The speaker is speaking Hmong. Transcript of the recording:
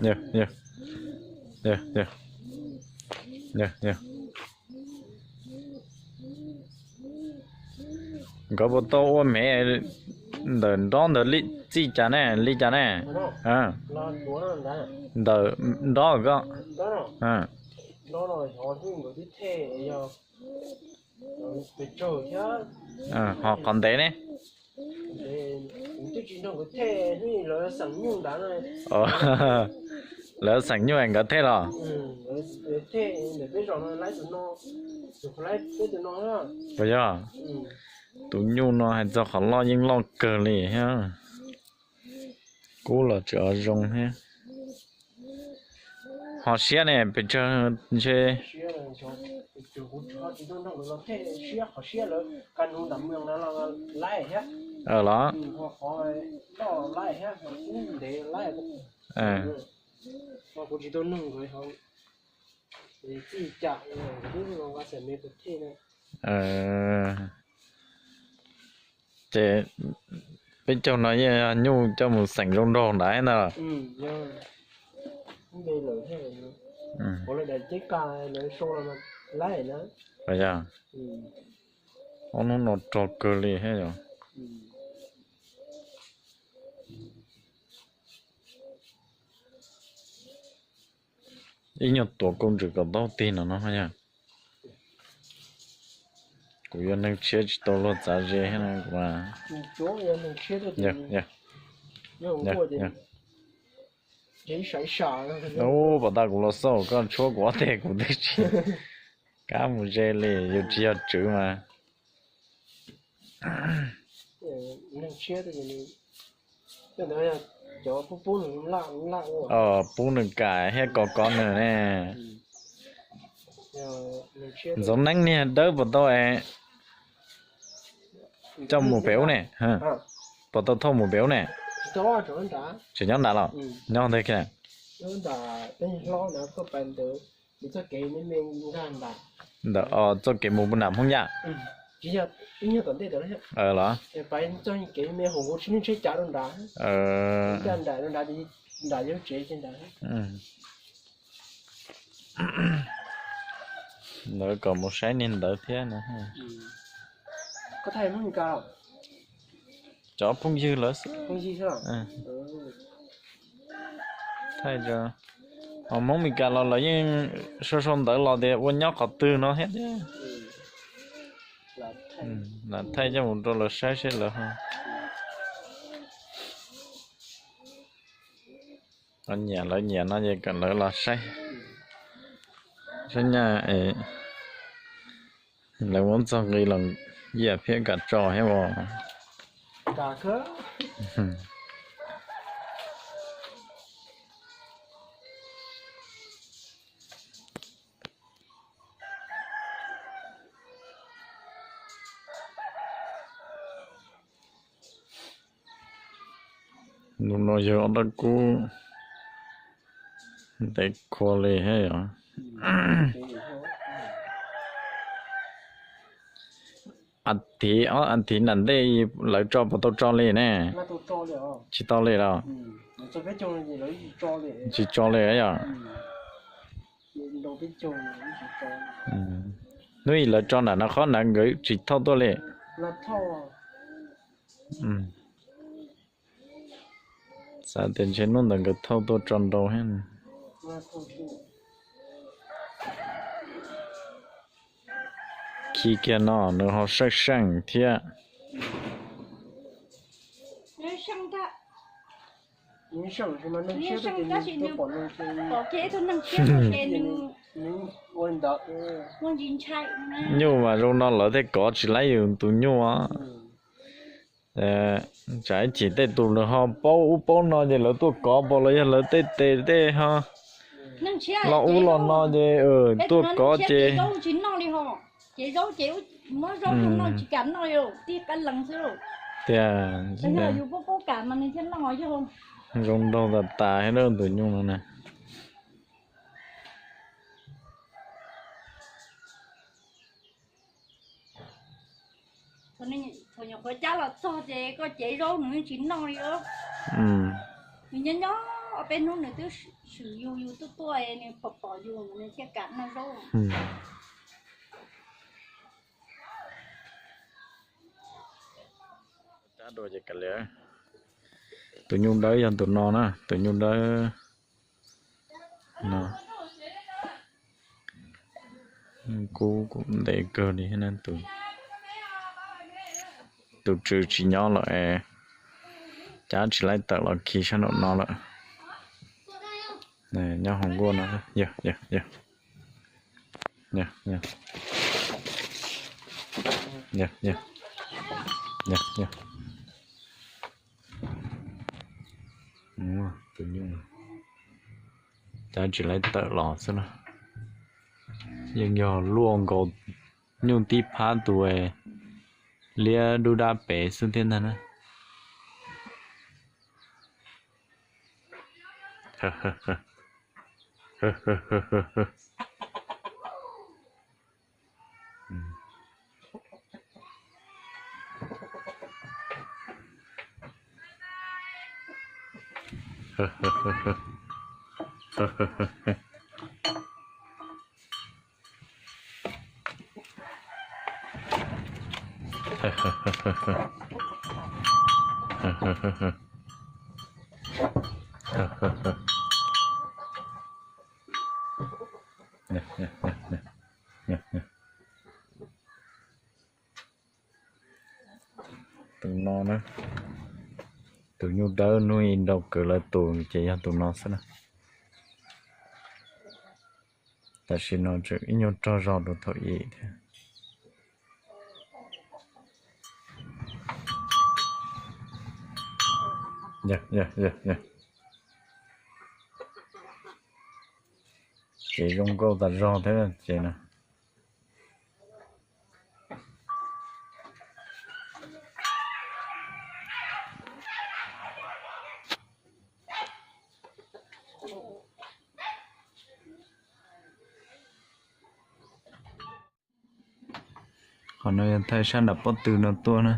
Yog, yog, yog, yog, yog. Nkawd puas tau ua mev ntawm nrob ntawd txij cas ne, li cas ne? Ntawm nrob ko. Ho qhov ntev ne? Lawv xeem nyuj nkawd thej los? Puas yog? Tus nyuj no hais txog qhov loj yeej loj kawg li thiab. Kub los tseem zoo thiab. Ho siab ne, pes tsawg ntshe? Los? Ces peb caug no yeej yog nyuj coj mus xeem zoo nraug ntawd ntag. Yog, ob hnub no rog kawg li thiab yog. Ib nyuag tuav koj ntsis kom taub tig no no yog. Kuv yuav neeg tshiab tsis tau luag txav ze thiab no kuv. Ub, pom tag kuv los xauj koj tshuab kuv ob teg kuv twb tsis kam mus ze li, yus tsis yog tswv mas. Pub nws kam thiab kov kov nws ne. Ntxoov neeb niag dawb puas tau es coj mus pem ub ne? Puas tau thauj mus pem ub ne? Tseem nyob nrad los? Nyob ntawd kiag. Ntawm txoj kev mus nram Hmoob Yaj los? Ntawd kom mus saib niag ntawd thiab no. Cov phooj ywg lawv xwb. Thaij, ho Hmoob Mes Kas los lawv yeej sau sau ntawv los tias ua nyob qhov twg no thiab. Lam thaij coj mus rau lawv saib seb lawv ho nyiam, lawv nyiam no ces kom lawv los saib. Saib nyaj es lawv muab txog nqi los, yam thiab kam tso thiab os. Lub no yog ob dab kub ntev khuav li thiab yog. As thiv, as thiv nram ntej lawv tso puas tau tso li ne? Tsis tau li los? Tsis tso li yog. Hnub ib lawv tso nram no qhov ntawd nkawd tsis thauj tuaj li. Xav tias ntshe hnub ntawd nkawd thauj tuaj tso nrau thiab. Khi kiag no nws ho seej seej thiab. Nyuj mas zoo no lawv thiaj kov tsis laib yus tus nyuj. Tsam ib chim tej tus lawv ho paub ub paub no ces lawv tuaj kov pom los yog lawv tej tes tej ho los ub los no ces tuaj kov ces tiag. Zoo nraug tas tas thiab tus nyuj no na. Thaum nyuam qhuav cab los txog ces koj cev zaub nws yeej tsis noj li os. Nws nyob nyob Ob peb hnub nws twb swm yus, yus tuaj tuaj nws pom pom yus mas nws thiaj kam noj zaub. Tus nyuj dawb yog tus no na, tus nyuj dawb no. Kub kuj ntev kawg li. Tus tswv tsis nyob lawm es, cab tsis laib tawm los khi sab nraum no lawm. Nyob hauv nkuaj no. Tus nyuj, cab tsis laib tawm los xwb na. Yeej yog luaj nkaus nyuj tib phab tus liab dub dab pem xwb thiab ntag na. Tus no na, tus nyuj dawb hnub i nrau kwv lawv tus ces yog tus no xwb na. Tam sim no tseem ib nyuag rog zog rau thaum i thiab. Ces zoo nkauj tas zog thiab ces no. Qhov no yog thaij sab nram pob tw no tuaj na.